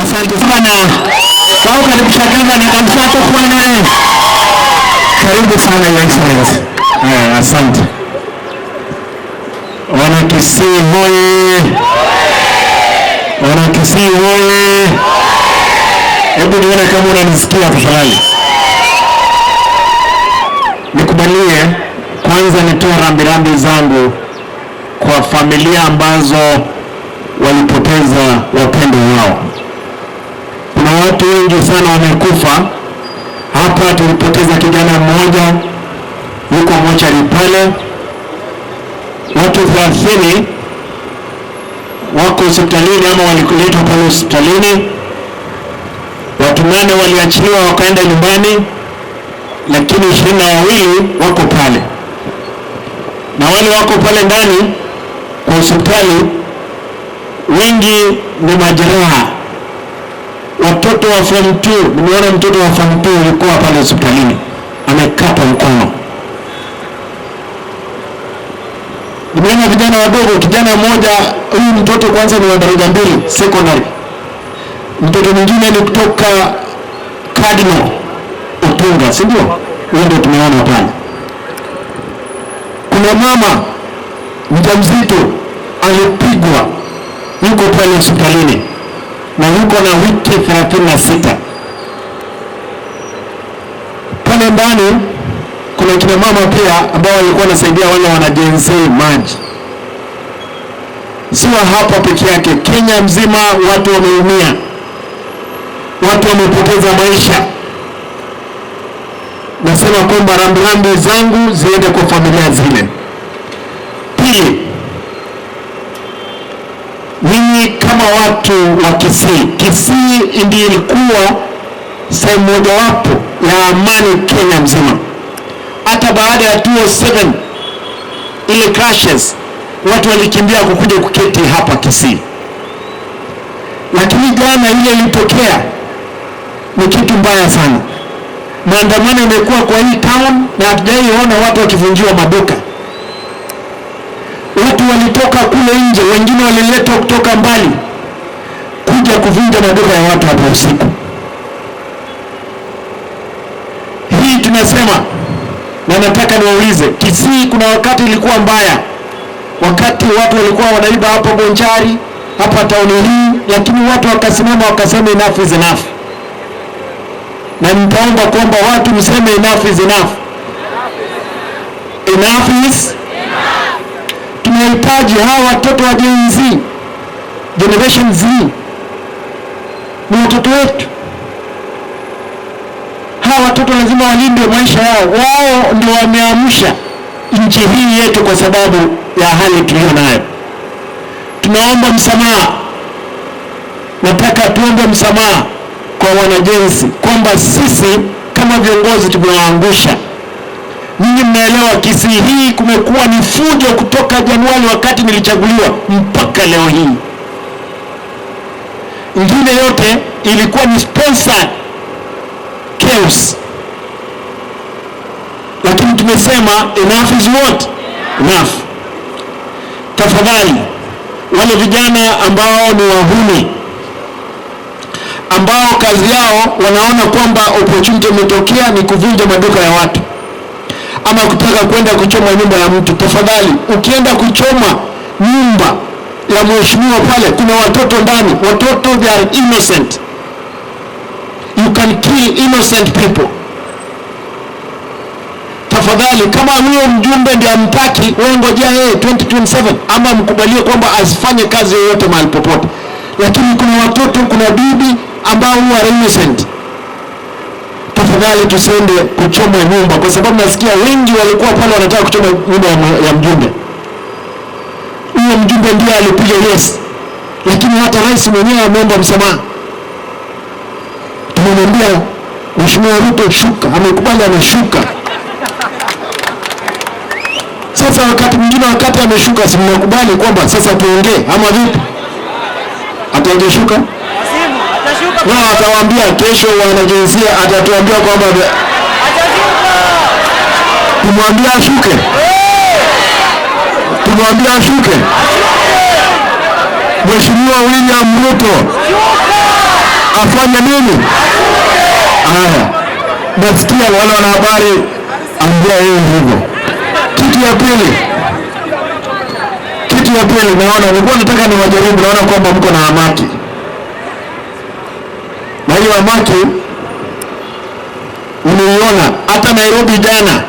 Asante sana. Wao karibisha gavana kabisa kwa naye. Karibu sana Your Excellency. Eh, asante. Wana Kisii hoye! Wana Kisii hoye! Hebu nione kama unanisikia tafadhali. Nikubalie kwanza nitoe rambirambi zangu kwa familia ambazo walipoteza wapendwa wao. Kuna watu wengi sana wamekufa hapa. Tulipoteza kijana mmoja, yuko mochari pale. Watu 30 wako hospitalini ama waliletwa pale hospitalini. Watu 8 waliachiliwa wakaenda nyumbani, lakini 22 wako pale, na wale wako pale ndani kwa hospitali wengi ni majeraha. Watoto wa form 2, nimeona mtoto wa form 2 alikuwa pale hospitalini amekatwa mkono. Nimeona vijana wadogo, kijana mmoja, huyu mtoto kwanza ni wa daraja 2 secondary, mtoto mwingine ni kutoka Cardinal Otunga, si ndio? Huyo ndio tumeona pale. Kuna mama mjamzito alipigwa, yuko pale hospitalini na yuko na wiki 36. Pale ndani kuna kina mama pia ambao walikuwa wanasaidia wale wana Gen Z maji. Sio hapa peke yake, Kenya mzima watu wameumia, watu wamepoteza maisha. Nasema kwamba rambirambi zangu ziende kwa familia zile. Pili, ninyi kama watu wa Kisii, Kisii ndiyo ilikuwa sehemu mojawapo ya amani Kenya mzima. Hata baada ya 2007 ile crashes, watu walikimbia kukuja kuketi hapa Kisii. Lakini jana ile ilitokea ni kitu mbaya sana. Maandamano imekuwa kwa hii town na hatujaiona watu wakivunjiwa maduka. Watu walitoka kule nje, wengine waliletwa kutoka mbali kuja kuvunja maduka ya watu hapo usiku. Hii tunasema, na nataka niwaulize, Kisii kuna wakati ilikuwa mbaya, wakati watu walikuwa wanaiba hapo Bonchari, hapa tauni hii, lakini watu wakasimama wakasema enough is enough. Na nitaomba kwamba watu mseme enough is enough. Enough is tunahitaji hawa watoto wa Gen Z, Generation Z, ni watoto wetu. Hawa watoto lazima walindwe maisha yao. Wao ndio wameamsha nchi hii yetu kwa sababu ya hali tuliyo nayo. Tunaomba msamaha, nataka tuombe msamaha kwa wanajenzi kwamba sisi kama viongozi tumewaangusha. Ninyi mnaelewa Kisii hii kumekuwa ni fujo kutoka Januari wakati nilichaguliwa mpaka leo hii. Ingine yote ilikuwa ni sponsored chaos. Lakini tumesema enough is what? Enough. Tafadhali wale vijana ambao ni wahuni, ambao kazi yao wanaona kwamba opportunity imetokea ni kuvunja maduka ya watu ama kutaka kwenda kuchoma nyumba ya mtu, tafadhali ukienda kuchoma nyumba ya mheshimiwa pale, kuna watoto ndani, watoto they are innocent. You can kill innocent people. Tafadhali kama huyo mjumbe ndiye amtaki, wewe ngojea yeye 2027 ama mkubalie kwamba asifanye kazi yoyote mahali popote. Lakini kuna watoto, kuna bibi ambao huwa innocent. Tafadhali tusiende kuchoma nyumba, kwa sababu nasikia wengi walikuwa pale wanataka kuchoma nyumba ya mjumbe. Huyo mjumbe ndiye alipiga yes, lakini hata rais mwenyewe ameomba msamaha. Tumemwambia Mheshimiwa Ruto shuka, amekubali, ameshuka. Sasa wakati mwingine, wakati ameshuka, si mnakubali kwamba sasa tuongee ama vipi? Atangeshuka? Na atawaambia kesho wanajinsia, atatuambia kwamba tumwambie ashuke, tumwambie ashuke. Mheshimiwa William Ruto, Afanye nini? Haya, nasikia wale wanahabari, ambia yeye hivyo. Kitu ya pili, naona nilikuwa nataka niwajaribu, naona kwamba mko na hamaki, na hiyo hamaki nimeiona hata Nairobi jana.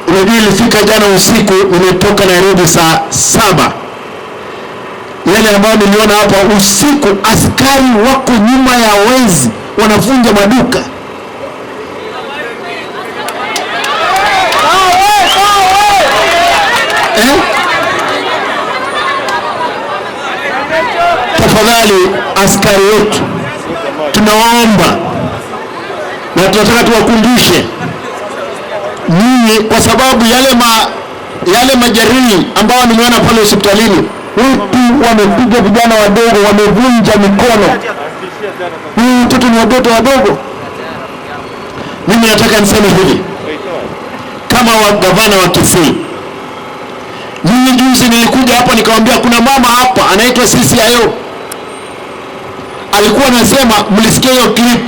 Unajua, ilifika jana usiku, nimetoka Nairobi saa 7. Yale ambayo niliona hapa usiku, askari wako nyuma ya wezi wanavunja maduka. Eh? Tafadhali askari wetu, tunawaomba na tunataka tuwakumbushe nyinyi, kwa sababu yale majeruhi ambao nimeona pale hospitalini, watu wamepiga vijana wadogo, wamevunja mikono. Huyu mtoto ni watoto wadogo. Mimi nataka niseme hivi kama wa gavana wa Kisii, mimi juzi nilikuja hapa nikamwambia kuna mama hapa anaitwa CCIO alikuwa anasema, mlisikia hiyo clip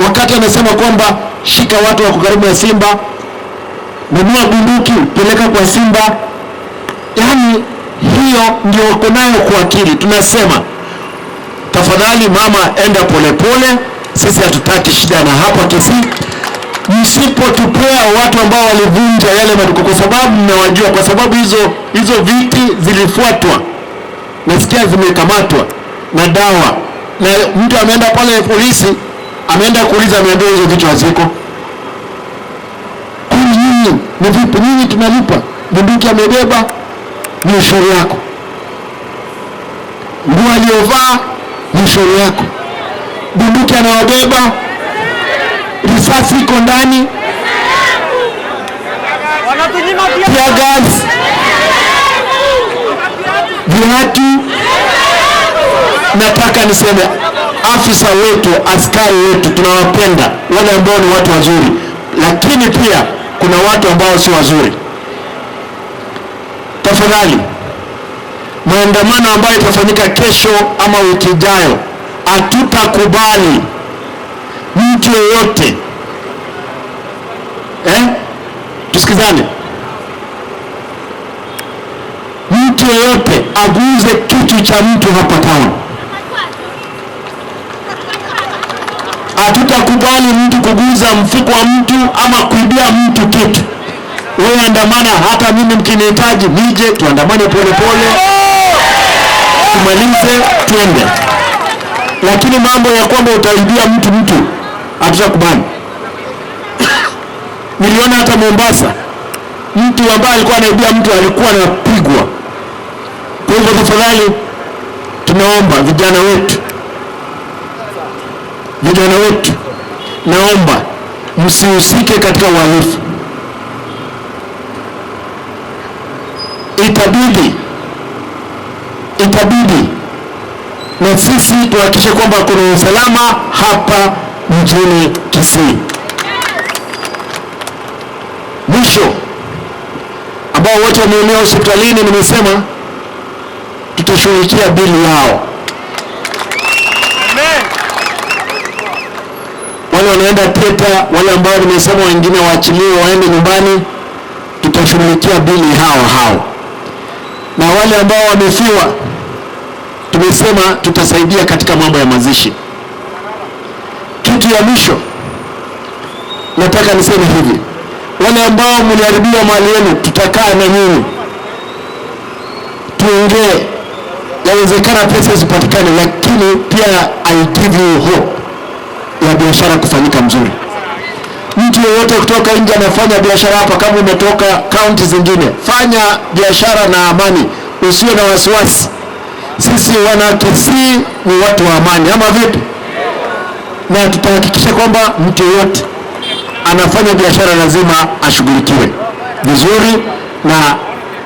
wakati anasema kwamba shika watu wako karibu na Simba, nunua bunduki peleka kwa Simba. Yaani hiyo ndio wako nayo kwa akili. Tunasema tafadhali mama, enda polepole, sisi hatutaki shida na hapa Kisii. Msipotupea watu ambao walivunja yale maduka, kwa sababu mnawajua, kwa sababu hizo viti zilifuatwa, nasikia zimekamatwa na dawa, na mtu ameenda pale polisi, ameenda kuuliza, ameambiwa hizo vitu haziko. Kwani nyinyi ni vipi? Nyinyi tunalipa, bunduki amebeba ni ushuru yako, nguo aliyovaa ni ushuru yako, bunduki anayobeba, risasi iko ndani, Wanatunyima pia. Tear gas, viatu. Nataka niseme afisa wetu, askari wetu tunawapenda, wale ambao ni watu wazuri, lakini pia kuna watu ambao si wazuri. Tafadhali, maandamano ambayo itafanyika kesho ama wiki ijayo, hatutakubali mtu yeyote, eh? Tusikizane, mtu yeyote aguze kitu cha mtu hapa town. Hatutakubali mtu kuguza mfuko wa mtu ama kuibia mtu kitu. Wewe andamana, hata mimi mkinihitaji nije tuandamane pole pole, tumalize twende. Lakini mambo ya kwamba utaibia mtu, hatutakubali. Niliona hata Mombasa mtu ambaye alikuwa anaibia mtu alikuwa anapigwa. Kwa hivyo tafadhali, tunaomba vijana wetu, naomba msihusike katika uhalifu. Itabidi na sisi tuhakikishe kwamba kuna usalama hapa mjini Kisii. Mwisho, ambao wote wameumia hospitalini, nimesema tutashughulikia bili yao. Amen. Wale wanaenda theatre, wale ambao nimesema wengine waachiliwe waende nyumbani, tutashughulikia bili hao hao, na wale ambao wamefiwa, tumesema tutasaidia katika mambo ya mazishi. Kitu ya mwisho nataka niseme hivi, wale ambao mliharibiwa mali yenu, tutakaa na nyinyi tuongee. Yawezekana pesa zipatikane, lakini pia I give you hope ya biashara kufanyika mzuri. Mtu yeyote kutoka nje anafanya biashara hapa, kama umetoka kaunti zingine, fanya biashara na amani, usiwe na wasiwasi. Sisi wana Kisii ni watu wa amani, ama vipi? Na tutahakikisha kwamba mtu yeyote anafanya biashara lazima ashughulikiwe vizuri na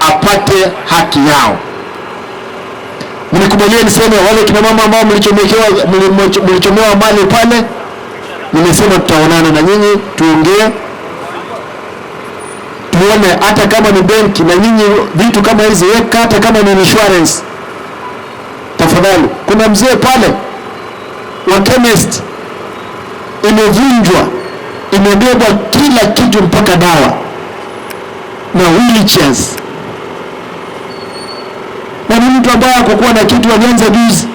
apate haki yao. Mnikubalie niseme wale kina mama ambao mlichomewa mali pale, nimesema tutaonana na nyinyi tuongee, tuone hata kama ni benki na nyinyi vitu kama hizi weka, hata kama ni insurance tafadhali. Kuna mzee pale wa chemist imevunjwa, imebebwa kila kitu mpaka dawa na wheelchairs, na ni mtu ambaye hakukuwa na kitu, alianza juzi.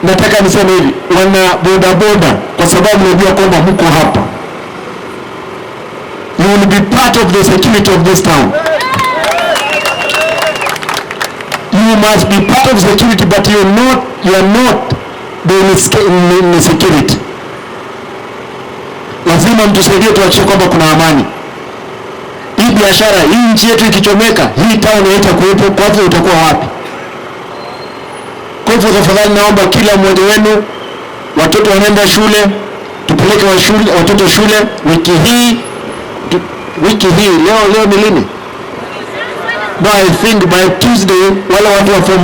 Nataka niseme hivi, wana bodaboda, kwa sababu najua kwamba mko hapa, you will be part of the security of this town. You must be part of security, but you are not the insecurity. Lazima mtusaidie tuhakikishe kwamba kuna amani. Hii biashara, hii nchi yetu ikichomeka, hii town haitakuwepo, kwa hivyo utakuwa wapi? Kwa hivyo tafadhali naomba kila mmoja wenu, watoto wanaenda shule, tupeleke watoto shule wiki hii, wiki hii, leo ni lini? No, I think by Tuesday wale watu wa form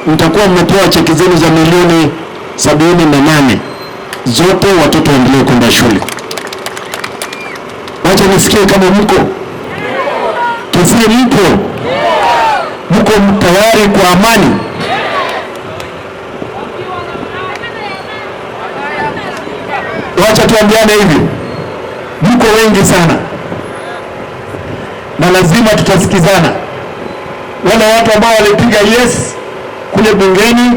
1 mtakuwa mmepewa cheki zenu za milioni 78 zote, watoto waendelee kwenda shule. Wacha nisikie kama mko Kisii, mko tayari kwa amani? Wacha tuambiane hivi, mko wengi sana na lazima tutasikizana. Wale watu ambao walipiga yes kule bungeni,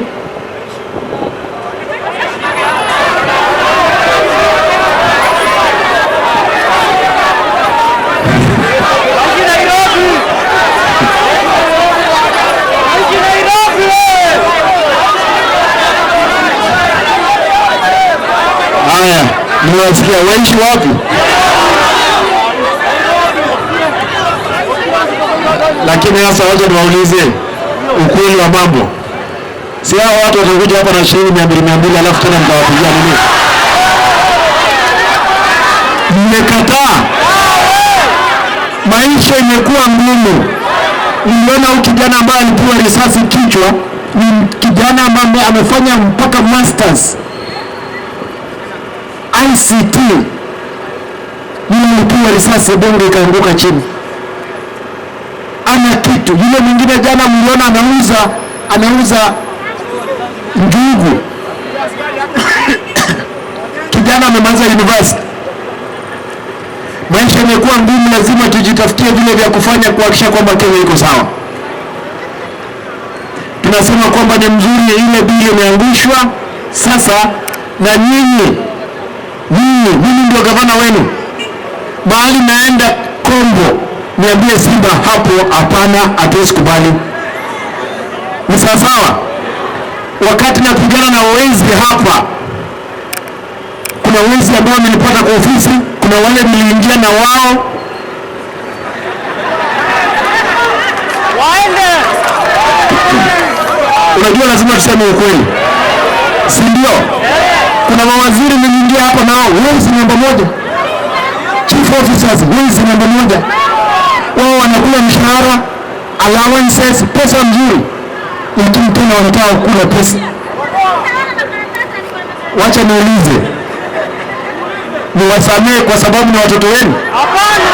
haya, niwasikia waishi wapi? Lakini sasa wacha niwaulize ukweli wa mambo. Si hao watu watakuja hapa na shilingi 200 200 alafu tena mtawapigia nini? Mmekataa. Maisha imekuwa ngumu. Niliona huyu kijana ambaye alipigwa risasi kichwa, ni kijana ambaye amefanya mpaka masters ICT. Yule alipigwa risasi bonge ikaanguka chini. Ana kitu. Yule mwingine jana mliona anauza njugu. Kijana amemaliza university. Maisha imekuwa ngumu, lazima tujitafutie vile vya kufanya kuhakikisha kwamba Kenya iko sawa. Tunasema kwamba ni mzuri ile bili imeangushwa sasa, na nyinyi, mimi ndio gavana wenu. Mahali naenda Kombo, niambie Simba hapo, hapana, hatuwezi kubali. Ni sawa sawa? Wakati napigana na wezi hapa, kuna wezi ambao nilipata kwa ofisi, kuna wale niliingia na wao. Waende. Unajua lazima tuseme ukweli, si ndio? Kuna mawaziri niliingia hapa nao, wezi namba moja. Chief officers wezi namba moja. Wao wanakula mshahara, allowances, pesa mzuri, lakini tena wanataka kula pesa. Wacha niulize, niwasamee kwa sababu ni watoto wenu? Hapana.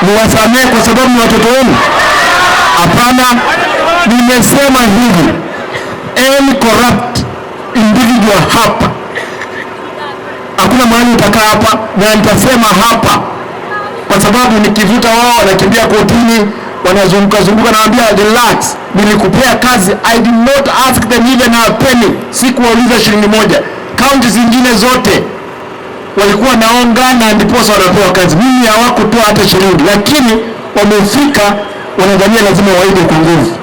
Niwasamee kwa sababu ni watoto wenu? Hapana. Nimesema hivi, any corrupt individual hapa, hakuna mahali utakaa hapa, na nitasema hapa kwa sababu nikivuta wao wanakimbia kotini, wanazunguka zunguka, nawaambia relax, nilikupea kazi. I did not ask them even a penny, sikuwauliza shilingi moja. Kaunti zingine zote walikuwa naongana ndiposa wanapewa kazi, mimi hawakutoa hata shilingi, lakini wamefika, wanadhania lazima waige kwa nguvu.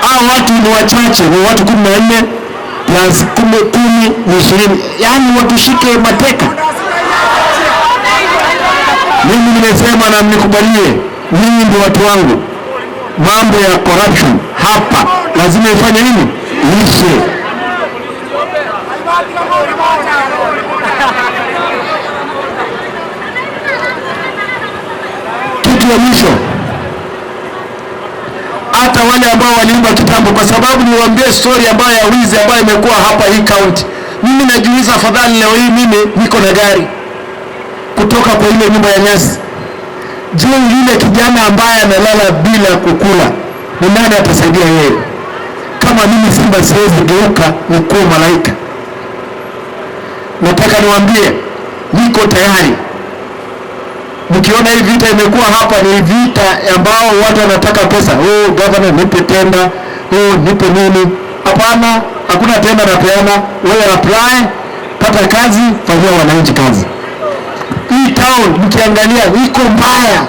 Hao watu ni wachache, ni watu 14 plus 10 ni 20, yaani watushike mateka. Mimi nimesema na mnikubalie, ninyi ndio watu wangu. Mambo ya corruption hapa lazima ifanye nini? Ishe. Kitu ya mwisho, hata wale ambao waliimba kitambo, kwa sababu niwaambie story ambayo ya wizi ambayo imekuwa hapa hii county. Mimi najiuliza, afadhali leo hii mimi niko na gari, kutoka kwa ile nyumba ya nyasi. Je, yule kijana ambaye analala bila kukula ni nani atasaidia yeye? Kama mimi simba siwezi geuka nikuwe malaika. Nataka niwaambie niko tayari. Mkiona hii vita imekuwa hapa, ni vita ambao watu wanataka pesa. Oh, governor nipe tenda, oh, nipe nini? Hapana, hakuna tenda napeana. Wewe apply, pata kazi, fanyia wananchi kazi. Hii town mkiangalia iko mbaya,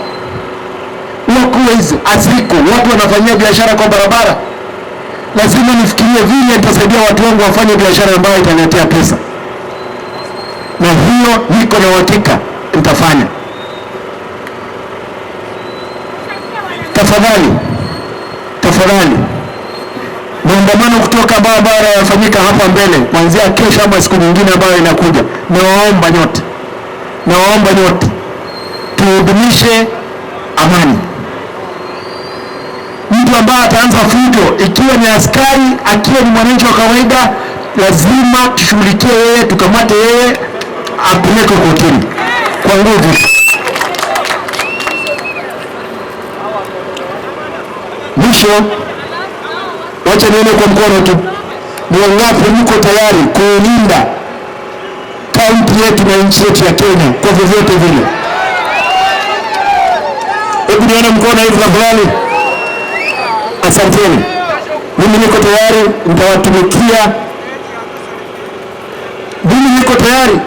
walkways haziko, watu wanafanyia biashara kwa barabara. Lazima nifikirie vile nitasaidia watu wangu wafanye biashara ambayo italetea pesa, na hiyo niko na uhakika nitafanya. Tafadhali, tafadhali, maandamano kutoka barabara yafanyika hapa mbele kuanzia kesho ama siku nyingine ambayo inakuja, nawaomba nyote, nawaomba nyote tuhudumishe amani. Mtu ambaye ataanza fujo, ikiwa ni askari, akiwa ni mwananchi wa kawaida, lazima tushughulikie yeye, tukamate yeye, apelekwe kotini kwa nguvu. Mwisho, wacha nione kwa mkono tu, ni wangapi mko tayari kuilinda kaunti yetu na nchi yetu ya Kenya kwa vyovyote vile? Hebu nione mkono hivi tafadhali. Asanteni, mimi niko tayari, nitawatumikia. Mimi niko tayari.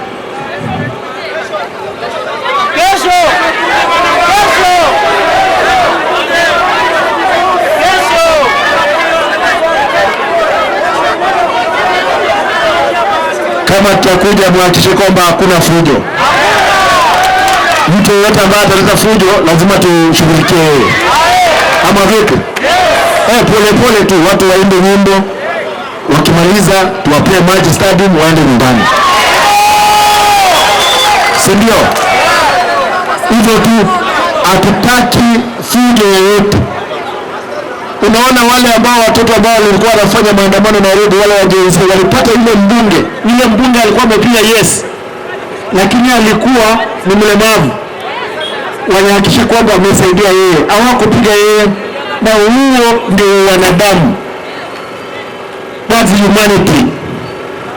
Kesho! Kesho! Kesho! Kama tutakuja, muhakikishe kwamba hakuna fujo. Mtu yeyote ambaye ataleta fujo lazima tushughulikie yeye, ama vipi? Pole pole tu, watu waimbe nyimbo, wakimaliza tuwapee maji stadium, waende nyumbani, si ndio? Hivyo tu, hatutaki fujo yoyote. Unaona wale ambao watoto ambao walikuwa wanafanya maandamano Nairobi, wale wa Gen Z walipata yule mbunge. Yule mbunge alikuwa amepiga yes, lakini alikuwa ni mlemavu. Walihakikisha kwamba wamesaidia yeye, hawakupiga yeye, na huo ndio wanadamu. That's humanity,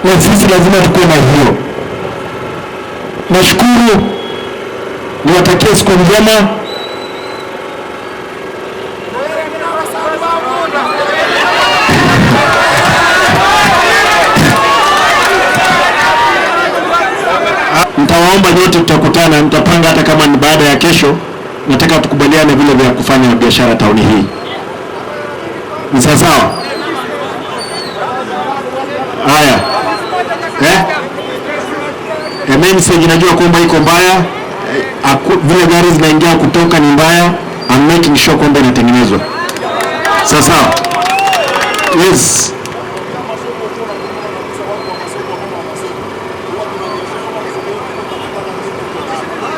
na sisi lazima tukuwe na hiyo. Nashukuru, niwatakie siku njema. Nitawaomba nyote, tutakutana, mtapanga hata kama ni baada ya kesho. Nataka tukubaliane vile vya kufanya biashara tauni hii. Ni sawa sawa? Haya. Mimi najua kwamba iko mbaya, vile gari zinaingia kutoka ni mbaya. I'm making sure kwamba inatengenezwa. Sawa sawa? Yes.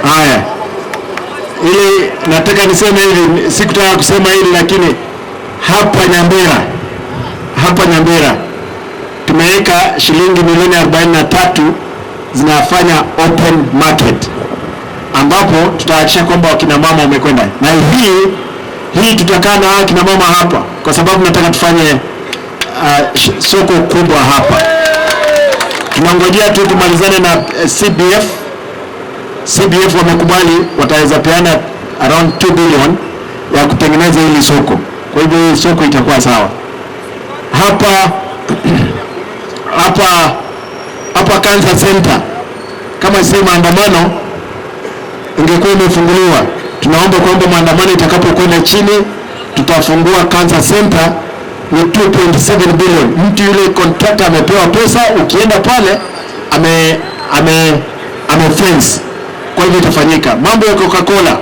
Haya, ili nataka niseme hivi, sikutaka kusema hili lakini hapa Nyambera tumeweka shilingi milioni 43 zinafanya open market, ambapo tutahakikisha kwamba wakina mama wamekwenda. Na hii tutakaa na wakina mama hapa kwa sababu nataka tufanye soko kubwa hapa. Tunangojea tu tumalizane na CBF. CBF wamekubali wataweza peana around 2 billion ya kutengeneza hili soko. Kwa hivyo hii soko itakuwa sawa. Hapa Cancer Center kama si maandamano ingekuwa imefunguliwa. Tunaomba kwamba maandamano itakapokwenda chini tutafungua Cancer Center ni 2.7 billion. Mtu yule contractor amepewa pesa, ukienda pale ame fence. Kwa hivyo itafanyika. Mambo ya Coca-Cola,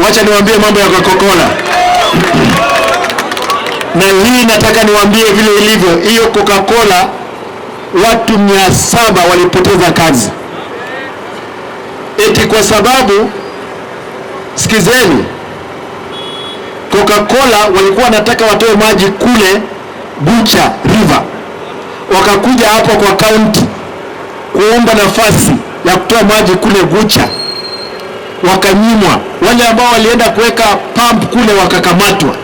wacha niwaambie mambo ya Coca-Cola. Na hii nataka niwaambie vile ilivyo. Hiyo Coca-Cola watu 700 walipoteza kazi. Eti kwa sababu, sikizeni, Coca-Cola walikuwa wanataka watoe maji kule Bucha River, wakakuja hapo kwa county kuomba nafasi ya kutoa maji kule Gucha, wakanyimwa. Wale ambao walienda kuweka pump kule wakakamatwa.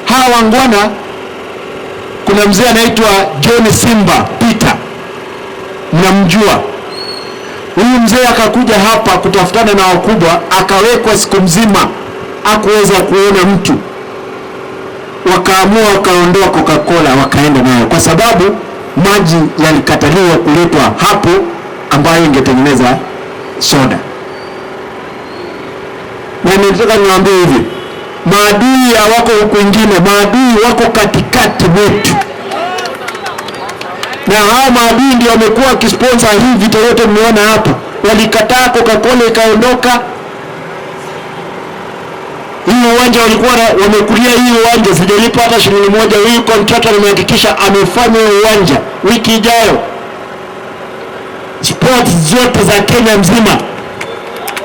Hawa wangwana, kuna mzee anaitwa John Simba Peter, mnamjua huyu mzee. Akakuja hapa kutafutana na wakubwa, akawekwa siku mzima, hakuweza kuona mtu. Wakaamua wakaondoa Coca-Cola wakaenda nayo, kwa sababu maji yalikataliwa kuletwa hapo ambayo ingetengeneza soda. Na nataka niwaambie hivi, maadui hawako huku kwingine, maadui wako katikati mwetu, na hao maadui ndio wamekuwa wakisponsor hii vita yote mmeona hapa. Walikataa Coca-Cola ikaondoka. Hii uwanja walikuwa wamekulia hii uwanja, sijalipa hata shilingi moja. Huyu contractor nimehakikisha amefanya uwanja. Wiki ijayo sports zote za Kenya mzima,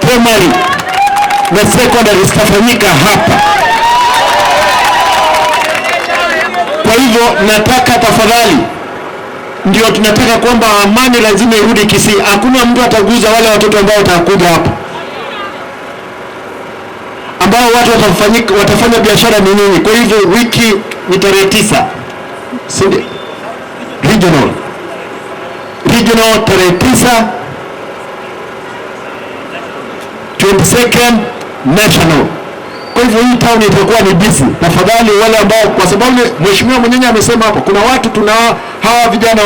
primary na secondary, zitafanyika hapa. Kwa hivyo nataka tafadhali, ndio tunataka kwamba amani lazima irudi Kisii. Hakuna mtu ataguza wale watoto ambao watakuja hapa, ambao watu watafanya biashara ni nyinyi. Kwa hivyo wiki ni tarehe 9, si ndio? Regional tarehe 9, 22nd national. Kwa hivyo hii town itakuwa ni busy. Tafadhali wale ambao, kwa sababu mheshimiwa mwenyewe amesema hapo, kuna watu tuna hawa vijana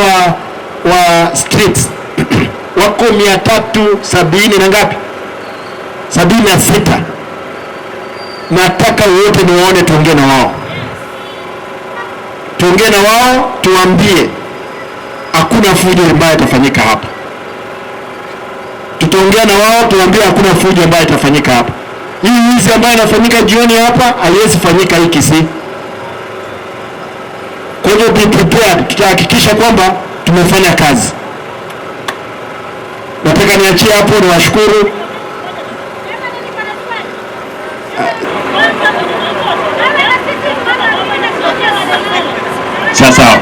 wa streets wako 370 na ngapi? 76. Nataka wote niwaone, tuongee na wao, tuongee na wao, tuambie hakuna fujo ambayo itafanyika hapa. Tutaongea na wao, tuambie hakuna fujo ambayo itafanyika hapa. Hii wizi ambayo inafanyika jioni hapa haiwezi fanyika hii Kisii. Kwa hivyo be prepared, tutahakikisha kwamba tumefanya kazi. Nataka niachie hapo, niwashukuru. Sasa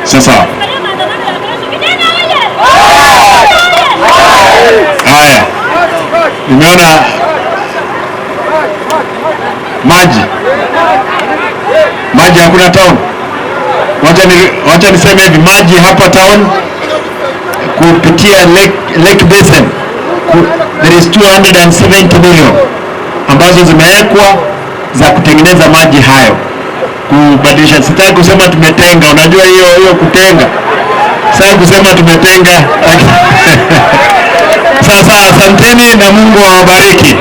sasa, haya, nimeona maji hakuna town. Wacha niseme hivi, maji hapa town kupitia Lake Basin there is 270 million ambazo zimewekwa za kutengeneza maji hayo, kubadilisha. Sitaki kusema tumetenga, unajua hiyo kutenga, sitaki kusema tumetenga. Sasa asanteni na Mungu awabariki.